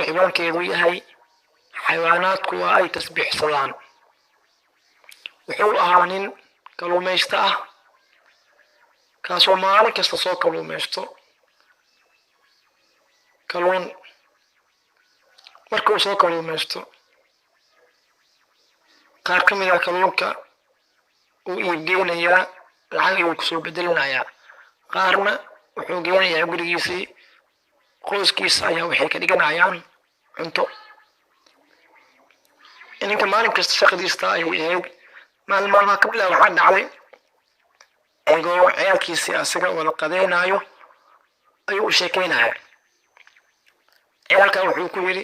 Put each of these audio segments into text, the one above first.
Ciwaankeedu yahay "Xayawaanaadku waa ay tasbiixsadaan". Wuxuu ahaa nin kaluumaysto ah, kaasoo maalin kasta soo kaluumaysto kaluun. Marka uu soo kaluumaysto, qaar ka mid ah kalluunka uu iibgeynayaa, lacag ayuu kusoo bedelinayaa, qaarna wuxuu geynayaa gurigiisii, qoyskiisa ayaa waxay ka dhiganayaan cunto. Ninka maalin kasta shaqadiista ayay ahayd. Maalin maalmaha ka mid ah waxaa dhacday, iyagoo ciyaalkiisii asaga wada qadeynaayo ayuu u sheekeynaya. Ciyaalkaa wuxuu ku yidhi: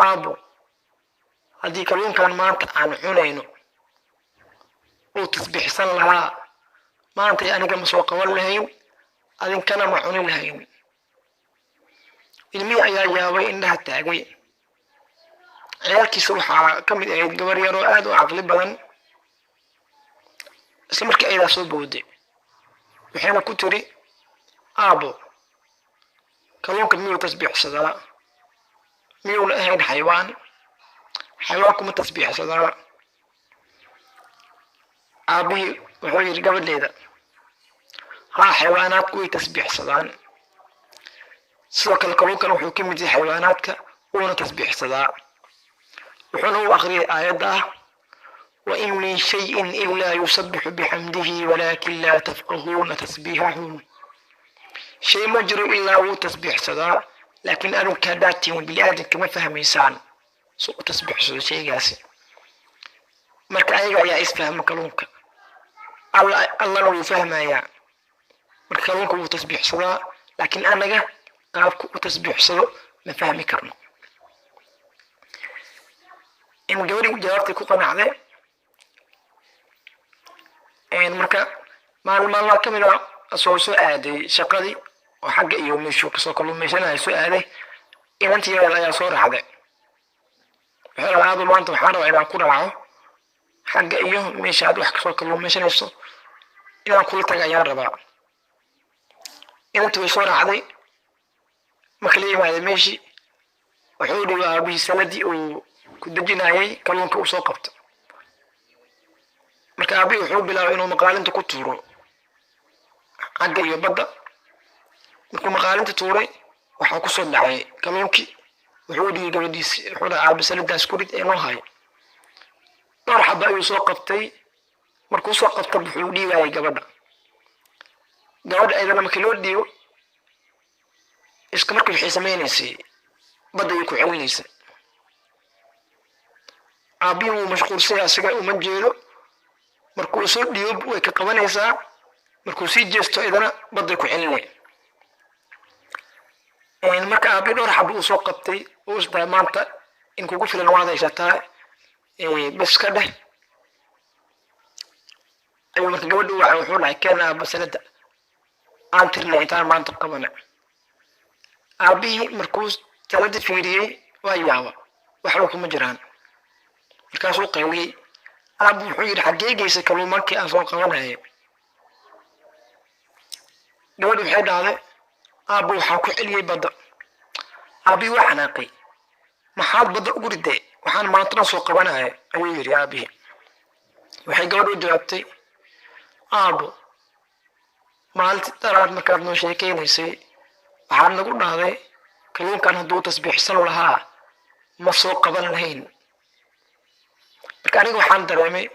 "Aabo, haddii kalluunkan maanta aan cunayno uu tasbiixsan lahaa, maantay aniga ma soo qaban lahayn, adinkana ma cuni lahayn." Ilmihii ayaa yaabay, indhaha taagay. Ciyaalkiisa waxaa ka mid ahayd gabar yaroo aada u caqli badan. Isla markii ayadaa soo bowday, waxayna ku tiri: "Aabo, kalluunka miyuu tasbiixsadaa? Miyuuna ahayn xayawaan? Xayawaanku ma tasbiixsadaa?" Aabihii wuxuu yidhi gabadheeda: "Haa, xayawaanaadku way tasbiixsadaan. Sidoo kale kalluunkan wuxuu ka mid yahay xayawaanaadka, wuuna tasbiixsadaa." Wuxuuna u akhriyay aayadda ah: "وإن من شيء إلا يسبح بحمده ولكن لا تفقهون تسبيحهم". Shay ma jiro ilaa wuu tasbiixsadaa, laakiin adunka haddaad tihiin bini aadamka ma fahmaysaan su u tasbiixsado shaygaasi. Marka ayaga ayaa isfahma kalluunka, Alla Allana wuu fahmayaa. Marka kalluunka wuu tasbiixsadaa, laakiin anaga qaabka u tasbiixsado ma fahmi karno. In gabadhii jawaabtay ku qanacday. Marka maalin maalmaha ka mid ah asoo soo aaday shaqadii oo xagga iyo meeshuu kasoo kalluumaysanaya soo aaday, inantii yareed ayaa soo raacday. Wuxuu dhahay: "Aadu, maanta waxaan rabaa inaan ku raaco xagga iyo meesha aad wax kasoo kalluumaysanayso, inaan kula taga ayaan rabaa." Inantii way soo raacday. Marka la yimaaday meeshii, wuxuu dhigo aabihii saladii uu ku dejinayay kalluunka uu soo qabto. Marka aabihii wuxuu bilaabay inuu maqaalinta ku tuuro xagga iyo badda. Markuu maqaalinta tuuray, waxaa kusoo dhacay kalluunkii. Wuxuu dhigay gabadhiisi, wuxuu dhahay: "Aabe, saladaas ku rid ee noo hayo." Dhowr xaba ayuu soo qabtay. Markuu soo qabta, wuxuu dhiibayay gabadha. Gabadha aydana markii loo dhiibo, iska markii waxay samaynaysay, badda ayay ku celinaysay. Aabbihii wuu mashquulsanya, asiga uma jeedo. Markuu soo dhiibo, way ka qabanaysaa. Markuu sii jeesto, idana badday ku celinaya. Marka aabbii dhowr xaba uu soo qabtay, uu isdahay maanta in kugu filan waad haysataa, bes ka dheh, ayuu marka gabadha waxa wuxuu dhahay: "Keen aabba sanada, aan tirnay intaan maanta qabana." Aabbihii markuu sanada fiiriyey, waa yaaba, waxba kuma jiraan. Markaasuu qayliyey. Aabbu wuxuu yidhi: "Xaggee geysay kalluumankii aan soo qabanayay?" Gabadhi waxay dhahday: "Aabbu, waxaan ku celiyey badda." Aabbihii waa xanaaqay. "Maxaad badda ugu riday waxaan maantana soo qabanaya?" ayuu yidhi aabbihii. Waxay gabadhu u jawaabtay: "Aabbo, maalintii daraad markaad noo sheekeynaysay, waxaad nagu dhahday kalluunkan hadduu tasbiixsan lahaa ma soo qaban lahayn. Marka aniga waxaan dareemay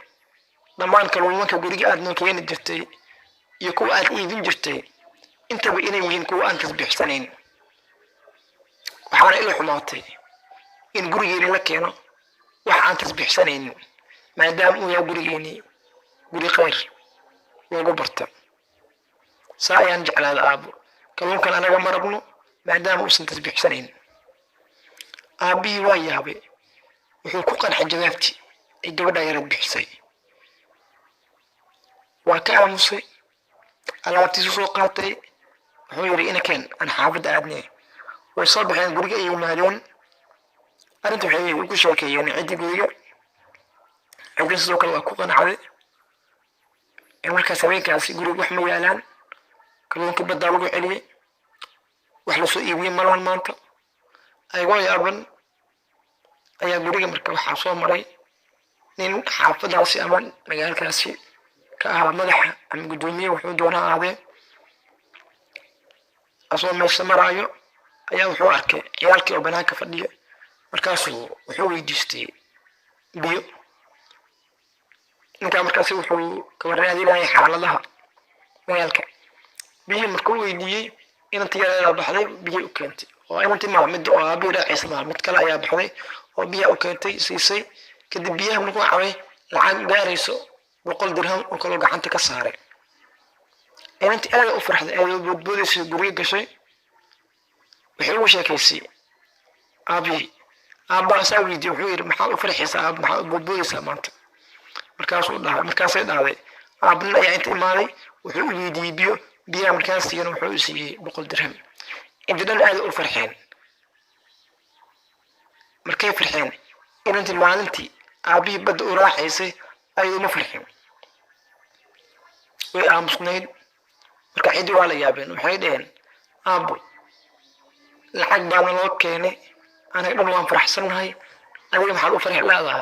dhammaan kalluumanka guriga aad noo keeni jirtay iyo kuwa aad iibin jirtay intaba inay yihiin kuwa aan tasbiixsanayn. Waxaana ila xumaatay in gurigeeni la keeno wax aan tasbiixsanaynin, maadaama uu yahay gurigeeni guri khayr loogu barta. Saa ayaan jeclaada aabbo, kalluunkan anaga ma rabno maadaama uusan tasbiixsanayn." Aabbihii waa yaabay. Wuxuu ku qancay jawaabtii ay gabadha yareed bixisay. Waa ka aamusay. Alaabtiisu soo qaatay. Wuxuu yidhi: "Inakeen, aan xaafadda aadnay." Way soo baxeen, guriga ay yimaadeen. Arrinta waxay ugu sheekeeyeen ciddii guriga. Ciddii sidoo kale waa ku qanacday. Markaas habeenkaasi guriga wax ma yaalaan. Kalluunkii baddaa lagu celiyey, wax lasoo iibiyey malahan maanta. Ayagoo yaaban ayaa guriga marka waxaa soo maray nin xaafadaasi ama magaalkaasi ka ahaa madaxa ama guddoomiye, wuxuu doonaa ahaadee. Asoo meesha maraayo ayaa wuxuu arkay ciyaalkii oo banaanka fadhiya. Markaasuu wuxuu weydiistay biyo ninkaa. Markaasi wuxuu kaba raadinayay xaaladaha magaalka. Biyihii markuu weydiiyey, inanti yareedaa baxday, biyay u keentay. Oo inanti maa mid oo aabihii raaciisa maa, mid kale ayaa baxday oo biyaha u keentay, siisay. Kadib biyaha markuu cabay, lacag gaarayso 100 dirham oo kaloo gacanta ka saaray. Inanti aada u farxday, aada u boodboodaysay, guriga gashay, waxay ugu sheekaysay aabihii. Aabbaha saa weydiiyey, wuxuu yidhi: "Maxaad u farxaysaa, aab? Maxaad u boodboodaysaa maanta?" Markaasuu dhahay, markaasay dhahday: "Aabnin ayaa inta imaaday, wuxuu u weydiiyey biyo. Biyaha markaan siiyana, wuxuu u siiyey 100 dirham." Inta dhan aada u farxeen. Markay farxeen, inantii maalintii aabihii badda u raacaysay ayadu ma farxin, way aamusnayd. Marka ciddi waa la yaabeen, waxay dhaheen: "Aabbo, lacag baana loo keenay, anaga dhan waan faraxsannahay. Adiga maxaad u farxi la'daha?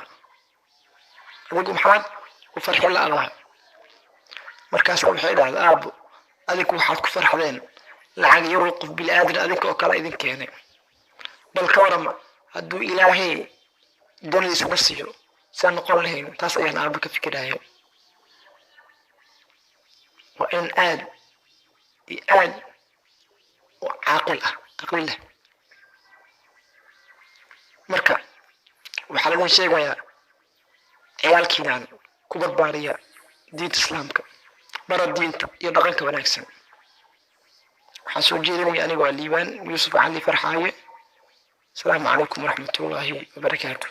Adigu maxaad u farxi la'daha?" Markaas waxay dhahday: "Aabbo, adinku waxaad ku farxdeen lacag yaroo qof bili-aadan adinka oo kale idin keenay. Bal ka warama hadduu Ilaahay doonadiisa na siiyo, saan noqon lahayn? Taas ayaan, aabbo, ka fikiraya." Waa in aad iyo aad u caaqil ah, caqli leh. Marka waxaa laidin sheegayaa, ciyaalkiinaan ku barbaariya diinta Islaamka, bara diinta iyo dhaqanka wanaagsan. Waxaan soo jeedinaya aniga waa Liibaan Yuusuf Cali Farxaaye. Asalaamu calaykum waraxmatullaahi wabarakaatu.